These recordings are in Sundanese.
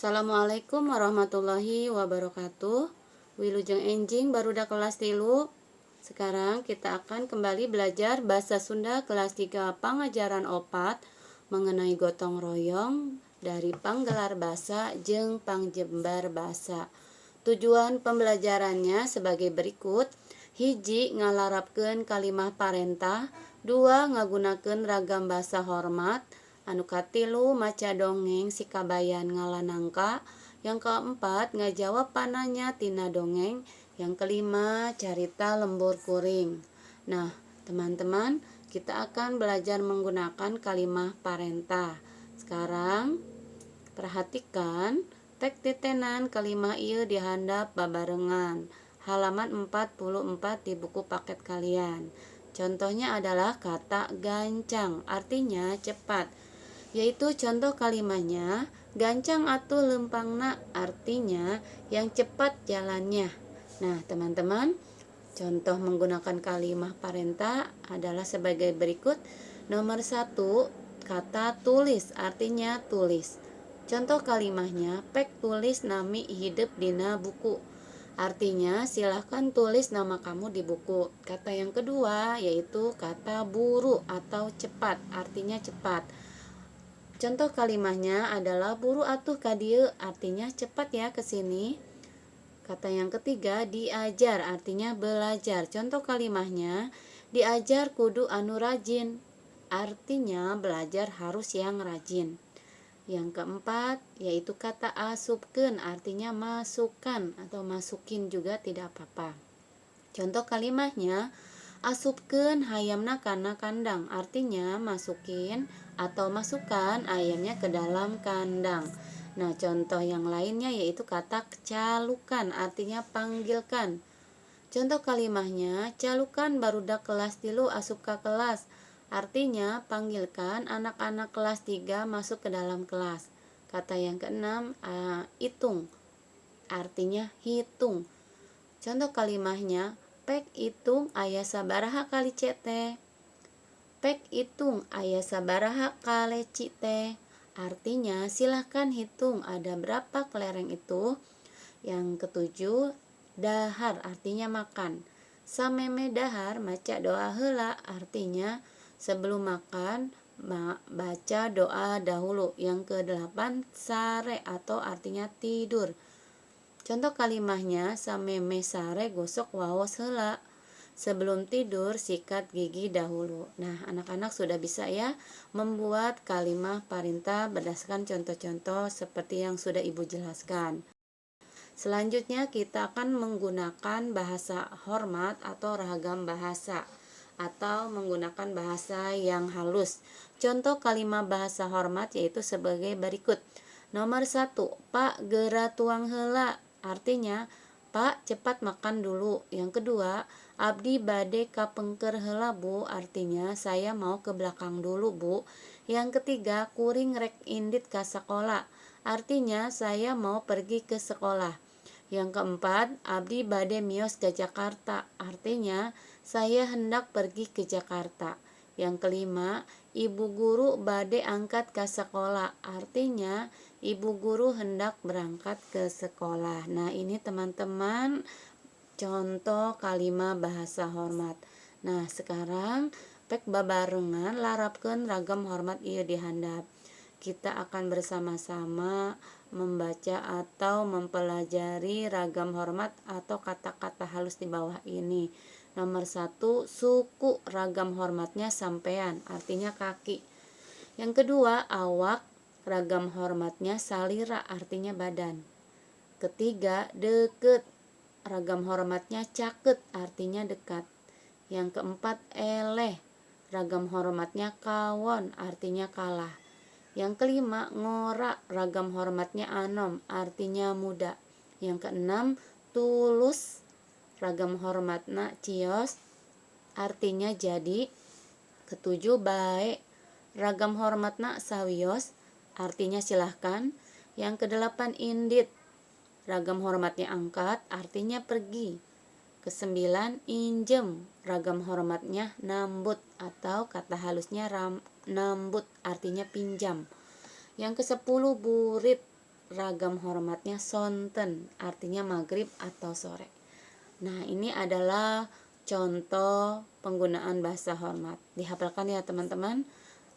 Assalamualaikum warahmatullahi wabarakatuh. Wilujeng enjing, barudak kelas 3. Sekarang kita akan kembali belajar bahasa Sunda kelas 3 pangajaran 4 mengenai gotong royong dari panggelar basa jeung pangjembar basa. Tujuan pembelajarannya sebagai berikut. 1, ngalarapkeun kalimah parentah. 2, ngagunakeun ragam basa hormat. Anu katilu, maca dongeng Si Kabayan Ngala Nangka. Yang keempat, ngajawab pananya tina dongeng. Yang kelima, carita Lembur Kuring. Nah, teman-teman, kita akan belajar menggunakan kalimah parentah. Sekarang perhatikan, pek titenan kalimah ieu di handap babarengan, halaman 44 di buku paket kalian. Contohnya adalah kata gancang, artinya cepat, yaitu contoh kalimahnya, "Gancang atuh leumpangna," artinya yang cepat jalannya. Nah, teman-teman, contoh menggunakan kalimah parentah adalah sebagai berikut. Nomor 1, kata tulis, artinya tulis. Contoh kalimahnya, "Pek tulis nami hidep dina buku," artinya silahkan tulis nama kamu di buku. Kata yang kedua yaitu kata buru atau cepat, artinya cepat. Contoh kalimahnya adalah, "Buru atuh ka dieu," artinya cepat ya ke sini. Kata yang ketiga, diajar, artinya belajar. Contoh kalimahnya, "Diajar kudu anu rajin," artinya belajar harus yang rajin. Yang keempat yaitu kata asupkeun, artinya masukkan atau masukin juga tidak apa-apa. Contoh kalimahnya, "Asupkeun hayamna kana kandang," artinya masukin atau masukkan ayamnya ke dalam kandang. Nah, contoh yang lainnya yaitu kata calukan, artinya panggilkan. Contoh kalimahnya, "Calukan barudak kelas 3 asup ka kelas," artinya panggilkan anak-anak kelas 3 masuk ke dalam kelas. Kata yang keenam, itung, artinya hitung. Contoh kalimahnya, "Pek itung aya sabaraha kalice teh." "Pek itung aya sabaraha kaleci teh." Artinya silahkan hitung ada berapa kelereng itu. Yang ketujuh, dahar, artinya makan. "Samemeh dahar maca doa heula," artinya sebelum makan baca doa dahulu. Yang kedelapan, sare atau artinya tidur. Contoh kalimahnya, "Samemeh sare gosok waos heula." Sebelum tidur sikat gigi dahulu. Nah, anak-anak sudah bisa ya membuat kalimat parentah berdasarkan contoh-contoh seperti yang sudah Ibu jelaskan. Selanjutnya kita akan menggunakan bahasa hormat atau ragam bahasa atau menggunakan bahasa yang halus. Contoh kalimat bahasa hormat yaitu sebagai berikut. Nomor 1, "Pak, gera tuang heula." Artinya, "Pak, cepat makan dulu." Yang kedua, "Abdi bade kapengker heula, Bu." Artinya, saya mau ke belakang dulu, Bu. Yang ketiga, "Kuring rek indit ka sakola." Artinya, saya mau pergi ke sekolah. Yang keempat, "Abdi bade mios ke Jakarta." Artinya, saya hendak pergi ke Jakarta. Yang kelima, "Ibu guru bade angkat ke sekolah." Artinya, ibu guru hendak berangkat ke sekolah. Nah, ini, teman-teman, contoh kalimat bahasa hormat. Nah, sekarang pek babarengan larapkeun ragam hormat ieu di handap. Kita akan bersama-sama membaca atau mempelajari ragam hormat atau kata-kata halus di bawah ini. Nomor 1, suku, ragam hormatnya sampean, artinya kaki. Yang kedua, awak, ragam hormatnya salira, artinya badan. Ketiga, deket, ragam hormatnya caket, artinya dekat. Yang keempat, eleh, ragam hormatnya kawon, artinya kalah. Yang kelima, ngora, ragam hormatnya anom, artinya muda. Yang keenam, tulus, ragam hormatna cios, artinya jadi. Ketujuh, bae, ragam hormatna sawios, artinya silahkan. Yang kedelapan, indit, ragam hormatnya angkat, artinya pergi. Kesembilan, injem, ragam hormatnya nambut atau kata halusnya nambut, artinya pinjam. Yang ke-10, burit, Ragam hormatnya sonten, artinya maghrib atau sore. Nah, ini adalah contoh penggunaan bahasa hormat. Dihafalkan ya, teman-teman.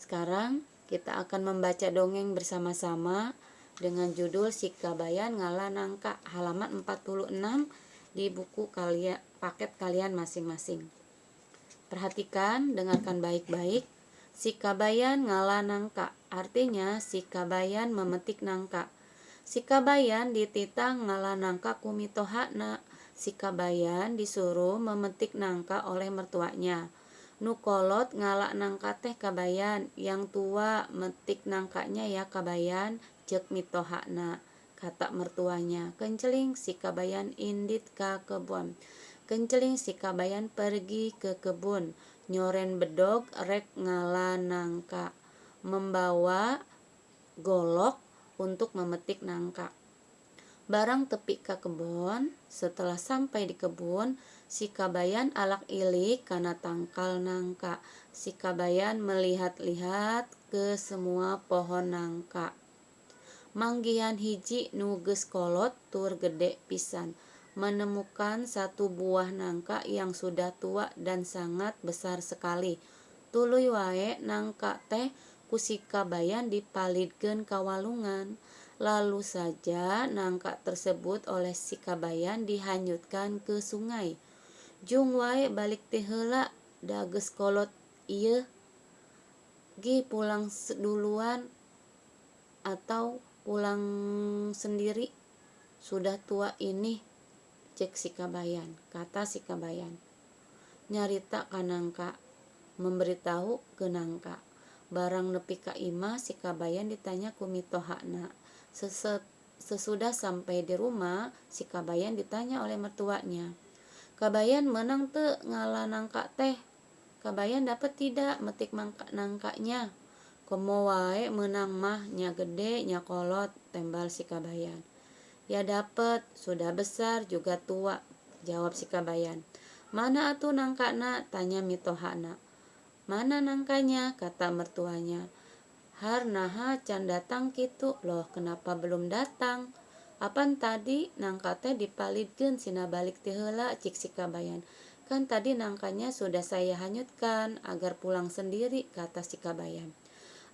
Sekarang kita akan membaca dongeng bersama-sama dengan judul Si Kabayan Ngala Nangka, halaman 46 di buku kalian, paket kalian masing-masing. Perhatikan, dengarkan baik-baik. Si Kabayan ngala nangka, artinya si Kabayan memetik nangka. Si Kabayan dititah ngala nangka ku mitohana. Si Kabayan disuruh memetik nangka oleh mertuanya. Nu kolot ngala nangka teh Kabayan, yang tua metik nangkanya ya Kabayan, cek mitohana, kata mertuanya. Kenceling si Kabayan indit ka kebun. Kenceling si Kabayan pergi ke kebun. Nyoren bedog rek ngala nangka. Membawa golok untuk memetik nangka. Barang tepi ka kebon, setelah sampai di kebun, si Kabayan alak ilik kana tangkal nangka. Si Kabayan melihat-lihat ke semua pohon nangka. Manggihan hiji nu geus kolot tur gede pisan. Menemukan satu buah nangka yang sudah tua dan sangat besar sekali. Tuluy wae nangka teh ku si Kabayan dipalidkeun ka walungan. Lalu saja nangka tersebut oleh si Kabayan dihanyutkan ke sungai. Jung wae balik ti heula, da geus kolot ieu. Gi pulang duluan atau pulang sendiri. Sudah tua ini, cek si Kabayan, kata si Kabayan. Nyarita ka nangka, memberitahu ke nangka. Barang nepi ka imah, si Kabayan ditanya ku mitohana. Sesudah sampai di rumah, si Kabayan ditanya oleh mertuanya. Kabayan menang teu ngala nangka teh? Kabayan dapat tidak metik mangka nangkanya? Komo wae menang mah, nya gede nya kolot, tembal si Kabayan. Ya dapet, sudah besar juga tua, jawab si Kabayan. Mana atuh nangkana? Tanya mitohana. Mana nangkanya? Kata mertuanya. Har naha can datang kitu? Loh, kenapa belum datang? Apan tadi nangka teh dipalidkeun sina balik ti heula, cik si Kabayan. Kan tadi nangkanya sudah saya hanyutkan agar pulang sendiri, kata si Kabayan.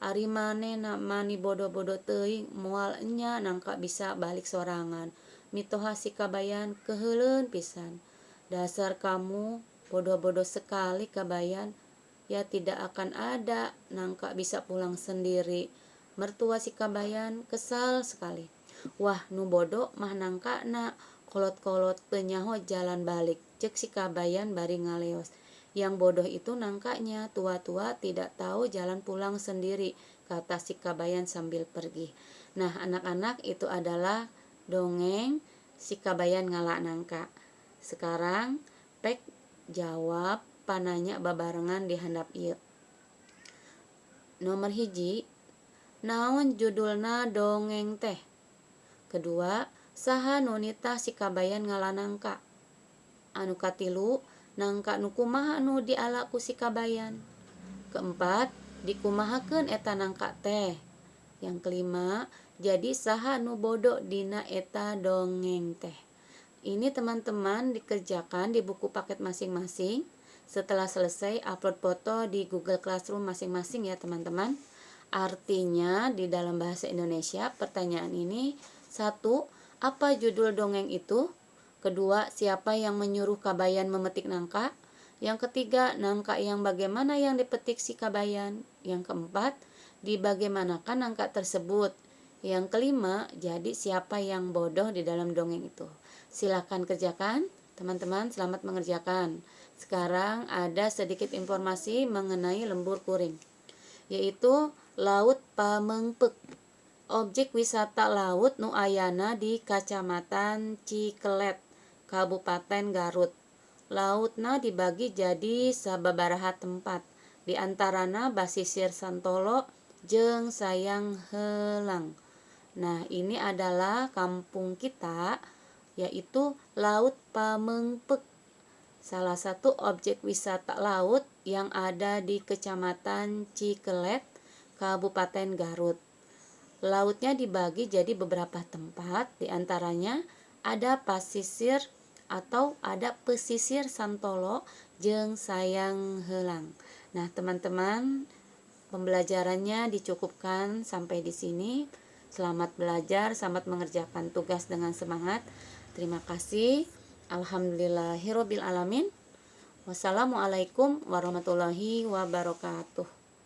Ari manehna mani bodoh-bodoh teuing, moal enya nangka bisa balik sorangan. Mitoha si Kabayan keheuleun pisan. Dasar kamu bodoh-bodoh sekali, Kabayan. Ya tidak akan ada nangka bisa pulang sendiri. Mertua si Kabayan kesal sekali. Wah, nu bodoh mah nangkana, kolot-kolot teu nyaho jalan balik, cek si Kabayan bari ngaleos. Yang bodoh itu nangkanya, tua-tua tidak tahu jalan pulang sendiri, kata si Kabayan sambil pergi. Nah, anak-anak, itu adalah dongeng Si Kabayan Ngala Nangka. Sekarang pek jawab pananya babarengan di handap ieu. Nomor 1, naon judulna dongeng teh? Kedua, saha nu nitah si Kabayan ngala nangka? Anu katilu, nangka nu kumaha nu diala ku si Kabayan? Keempat, dikumahakeun eta nangka teh? Yang kelima, jadi saha nu bodoh dina eta dongeng teh? Ini teman-teman dikerjakan di buku paket masing-masing. Setelah selesai, upload foto di Google Classroom masing-masing ya, teman-teman. Artinya di dalam bahasa Indonesia pertanyaan ini: satu, apa judul dongeng itu? Kedua, siapa yang menyuruh Kabayan memetik nangka? Yang ketiga, nangka yang bagaimana yang dipetik si Kabayan? Yang keempat, dibagaimanakan nangka tersebut? Yang kelima, jadi siapa yang bodoh di dalam dongeng itu? Silakan kerjakan, teman-teman, selamat mengerjakan. Sekarang ada sedikit informasi mengenai lembur kuring, yaitu Laut Pameungpeuk. Objek wisata laut nu ayana di Kacamatan Cikelet, Kabupaten Garut. Lautna dibagi jadi sababaraha tempat, di antarana Basisir Santolo jeung Sayang Heulang. Nah, ini adalah kampung kita, yaitu Laut Pameungpeuk. Salah satu objek wisata laut yang ada di Kecamatan Cikelet, Kabupaten Garut. Lautnya dibagi jadi beberapa tempat, di antaranya ada pasisir atau ada pesisir Santolo jeung Sayang Heulang. Nah, teman-teman, pembelajarannya dicukupkan sampai di sini. Selamat belajar, selamat mengerjakan tugas dengan semangat. Terima kasih. Alhamdulillahirabbil alamin. Wassalamualaikum warahmatullahi wabarakatuh.